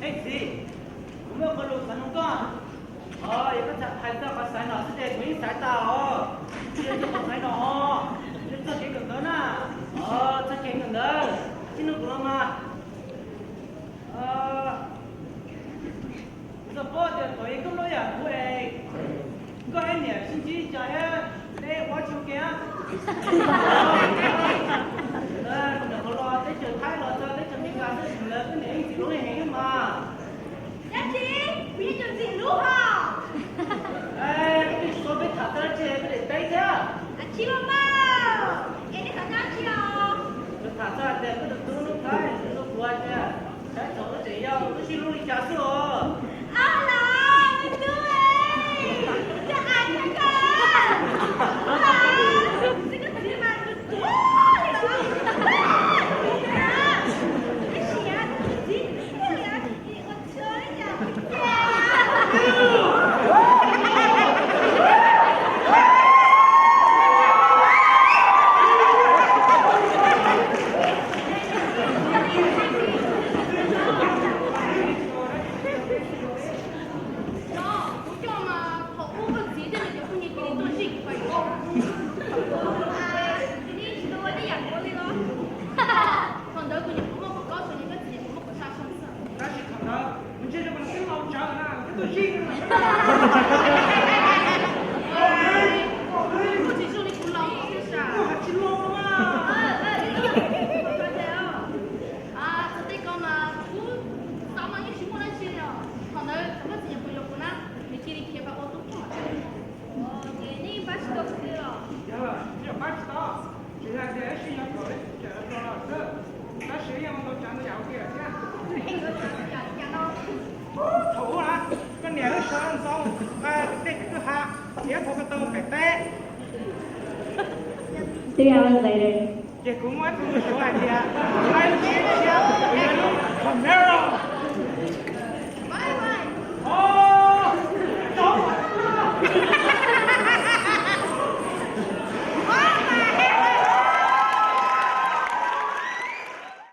Txiv, kuv muaj qhov lus xav nug koj. Yog koj txhais hais txog qhov xaiv nom xwb ces kuv yeej xaiv tas os. Yog txog qhov xaiv nom os, yog txog kev kawm ntawv na, txog kev kawm ntawv, tsis nug kuv los mas. Kuv txawm paub tias thaum ub koj lub yam kuv es koj ib niam sib ntsib cas thiab, neb ua tsis ua ke. Kuv niam qhuav los teb chaws Thaib los txog teb chaws Amelikas xwb, lawv koj niam yeej txiv lub heev mas. Dab tsi? Kuv yeej txiv lub hos. Koj twb tsis paub peb tham txog dab tsi koj niam teb thiab. Tsis los mas, es nej xav nyob dab tsi os? Tham txog hais tias koj tus tub hnub Thaib nws tuaj kuv hais tias saib thaum wb tseem yau wb sib hlub li cas xwb os. Ab los, me tub, yog hais tias koj, xwb koj txiv mas tus tuab li los, tab sis tus txiv ua txhua yam. Kuv coj mas thaum ub koj txiv thiab nws cov phooj ywg cia li tuaj zij kuv pais. Kuv txiv tsis tau ua tej yam ntawd li los. Thaum ntawd kuv nyuam qhuav muaj kaum plaub xyoo, koj txiv nyuam qhuav muaj kaum xya xyoo xwb. Tab sis thaum ntawd kuv ntsia rau koj twb laus tsawv na, koj tuaj zij. Koj tsis zoo li kuv laus xwb sas. Tsis laus mas. Txog tej ko mas kuv xav mas yeej tsis muaj dab tsi li os. Thaum ntawd thaum koj txiv nyuam qhuav yuav kuv na, nws cia li khiav pais ua tub rog. Ces nej pab tsis tau kuv li los? Yog, pab tsis tau, tsuas yog tias wb sib yuav kom wb tseem los xwb, tab sis wb yeej ua tau tsav ntau yam ua ke lawm thiab. Thaum ub na, koj niam wb sawv ntxov mus tej kwj ha, thiab thauj koj tau mus pem teb. Three hours later. Ces kuv muaj ib tug suav hais tias, I G N T, Romero.